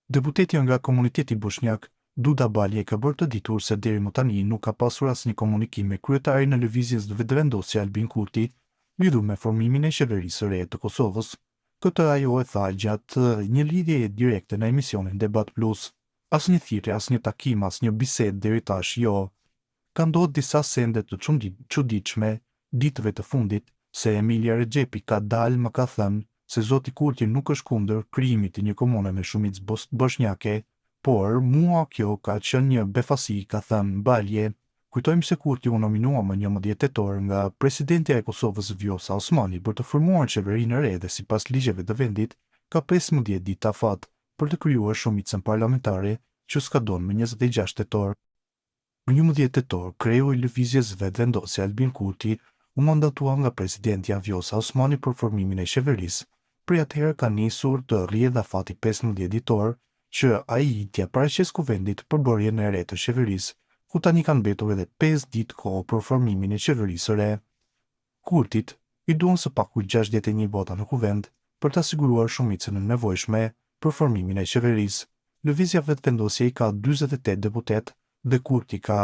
Deputetja nga komuniteti boshnjak, Duda Balje ka bërë të ditur se deri më tani nuk ka pasur asnjë komunikim me kryetarin e Lëvizjes Vetëvendosje Albin Kurti lidhur me formimin e qeverisë së re të Kosovës. Këtë ajo e tha gjatë një lidhjeje direkte në emisionin Debat Plus. Asnjë thirrje, asnjë takim, asnjë bisedë deri tash jo. Ka ndodhë disa sende të çuditshme ditëve të fundit, se Emilija Rexhepi ka dalë më ka thënë se zoti Kurti nuk është kundër krijimit të një komune me shumicë boshnjake, por mua kjo ka qenë një befasi, ka thënë Balje. Kujtojmë se Kurti u nominua më 11 tetor nga presidentja e Kosovës Vjosa Osmani për të formuar qeverinë e re dhe sipas ligjeve të vendit ka 15 ditë afat për të krijuar shumicën parlamentare që skadon më 26 tetor. Më 11 tetor, kreu i Lëvizjes Vetëvendosje Albin Kurti u mandatua nga presidentja Vjosa Osmani për formimin e qeverisë. Prej atëherë ka nisur të rrjedhë afati 15 ditor që ai t'ia paraqesë Kuvendit përbërjen e re të qeverisë, ku tani kanë mbetur edhe 5 ditë kohë për formimin e qeverisë së re. Kurtit i duhen së paku 61 vota në Kuvend për ta siguruar shumicën e nevojshme për formimin e qeverisë. Lëvizja Vetëvendosje i ka 48 deputetë dhe Kurti ka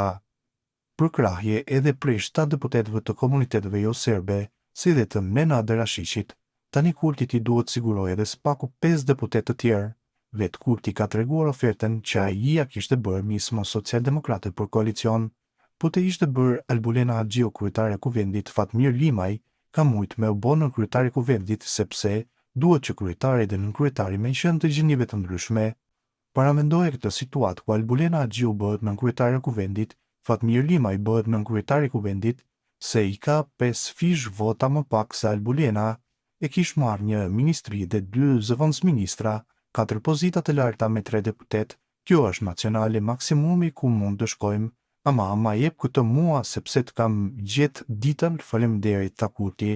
përkrahje edhe prej 7 deputetëve të komuniteteve jo serbe, si dhe të Nenad Rashiqit. Tani Kurtit i duhet sigurojë edhe së paku 5 deputetë të tjerë. Vetë Kurti ka treguar ofertën që ai ia kishte bërë Nismës Socialdemokrate për koalicion. Po të ishte bërë Albulena Haxhiu kryetare e Kuvendit, Fatmir Limaj ka mujt me u bo nënkryetar i Kuvendit sepse duhet që kryetari dhe nënkryetari me qenë të gjinive të ndryshme. Paramendoje këtë situatë ku Albulena Haxhiu bëhet nënkryetare e Kuvendit, Fatmir Limaj bëhet nënkryetar i Kuvendit, se i ka pesëfish vota më pak se Albulena, e kish marrë një ministri dhe dy zëvendësministra, katër pozita të larta me tre deputetë, kjo është nacionale maksimumi ku mund të shkojmë, ama ma jep këtë mua sepse të kam gjetë ditën, faleminderit, tha Kurti.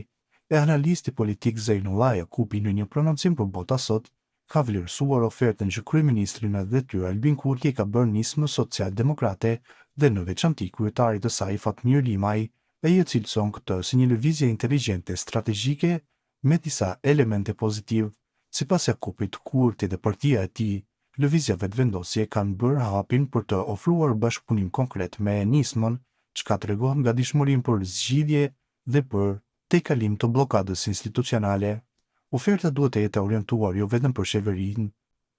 E analisti politik Zejnullah Jakupi në një prononcim për Bota Sot, ka vlerësuar ofertën që kryeministri në detyrë Albin Kurti i ka bërë Nismës Socialdemokrate dhe në veçanti kryetarit të saj Fatmir Limaj, ai e cilëson këtë si një lëvizje inteligjente strategjike me disa elemente pozitiv. Sipas Jakupit, Kurti dhe partia e tij, Lëvizja Vetëvendosje kanë bërë hapin për të ofruar bashkëpunim konkret me Nismën, çka tregon gatishmërinë për zgjidhje dhe për tejkalim të bllokadës institucionale. Oferta duhet të jetë e orientuar jo vetëm për qeverinë,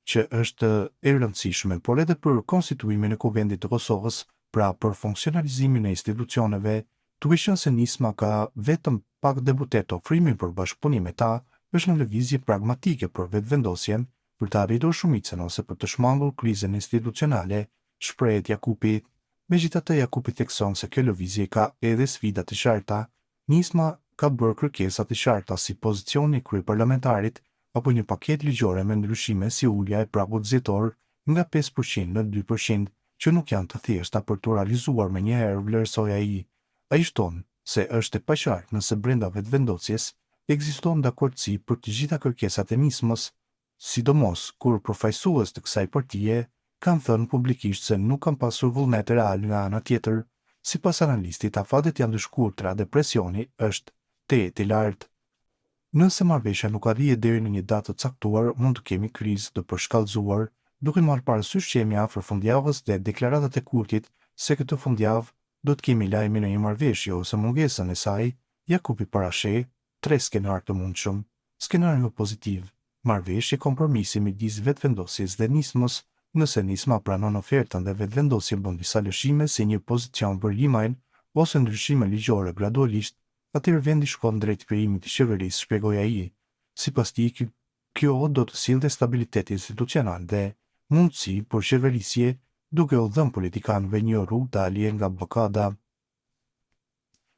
që është e rëndësishme, por edhe për konstituimin e Kuvendit të Kosovës, pra për funksionalizimin e institucioneve, duke qenë se Nisma ka vetëm pak deputetë ofrimin për bashkëpunim me ta është një lëvizje pragmatike për vetëvendosjen, për të arritur shumicën ose për të shmangur krizën institucionale, shprehet Jakupi. Megjithatë Jakupi thekson se kjo lëvizje ka edhe sfida të qarta. Nisma ka bërë kërkesa të qarta si pozicioni i kryeparlamentarit apo një paketë ligjore me ndryshime si ulja e pragut zgjedhor nga 5% në 2%, që nuk janë të thjeshta për t'u realizuar menjëherë, vlerësoi ai. Ai shton se është e paqartë nëse brenda vetëvendosjes ekziston dakordësi për të gjitha kërkesat e Nismës, sidomos kur përfaqësues të kësaj partie kanë thënë publikisht se nuk kanë pasur vullnet real nga ana tjetër. Sipas analistit, afatet janë të shkurtra dhe presioni është tejet i lartë. Nëse marrëveshja nuk arrihet deri në një datë të caktuar, mund të kemi krizë të përshkallëzuar, duke marrë parasysh që jemi afër fundjavës dhe deklaratat e Kurtit se këtë fundjavë do të kemi lajmin e një marrëveshje ose mungesën e saj, Jakupi parasheh tre skenarë të mundshëm. Skenari më pozitiv, marrëveshje kompromisi midis Vetëvendosjes dhe Nismës, nëse Nisma pranon ofertën dhe Vetëvendosje bën disa lëshime si një pozicion për Limajn ose ndryshime ligjore gradualisht, atëherë vendi shkon drejt krijimit të qeverisë, shpjegoi ai. Sipas tij, kjo do të sillte stabilitet institucional dhe mundësi për qeverisje, duke u dhënë politikanëve një rrugë dalje nga bllokada.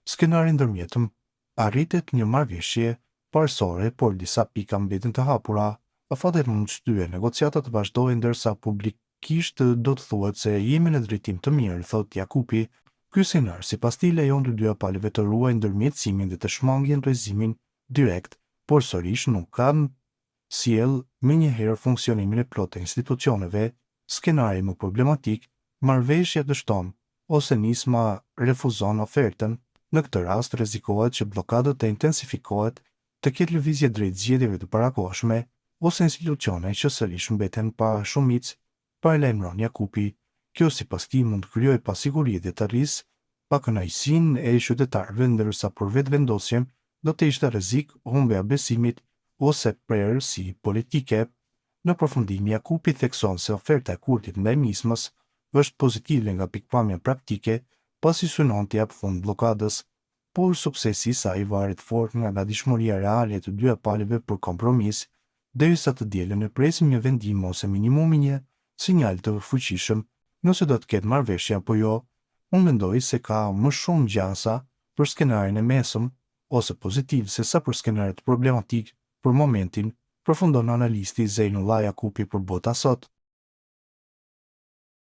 Skenari ndërmjetëm, arritet një marrëveshje parësore, por disa pika mbeten të hapura, afatet mund të shtyhen, negociatat vazhdojnë ndërsa publikisht do të thuhet se jemi në drejtim të mirë, thotë Jakupi. Ky skenar, sipas tij, lejon të dyja palëve të ruajnë ndërmjetësimin dhe të shmangin rrëzimin direkt, por sërish nuk ka sjell menjëherë funksionimin e plotë të institucioneve. Skenari më problematik, marrëveshja dështon ose Nisma refuzon ofertën, në këtë rast rrezikohet që bllokada të intensifikohet, të ketë lëvizje drejt zgjedhjeve të parakohshme. ose institucione që sërish mbeten pa shumicë, paralajmëron Jakupi. Kjo sipas tij mund të krijojë pasiguri dhe të rrisë pakënaqësinë e qytetarëve, ndërsa për Vetëvendosjen do të ishte rrezik humbja e besimit ose prerësi politike. Në përfundim, Jakupi thekson se oferta e Kurtit ndaj Nismës është pozitive nga pikëpamja praktike, pasi synon t'i japë fund bllokadës, por suksesi i saj varet fort nga gatishmëria reale e të dyja palëve për kompromis, derisa të dielën e presim një vendim ose minimumi një sinjal të fuqishëm nëse do të ketë marrëveshje apo jo. Unë mendoj se ka më shumë gjasa për skenarin e mesëm ose pozitiv sesa për skenarët problematikë për momentin, përfundon analisti Zejnullah Jakupi për Bota sot.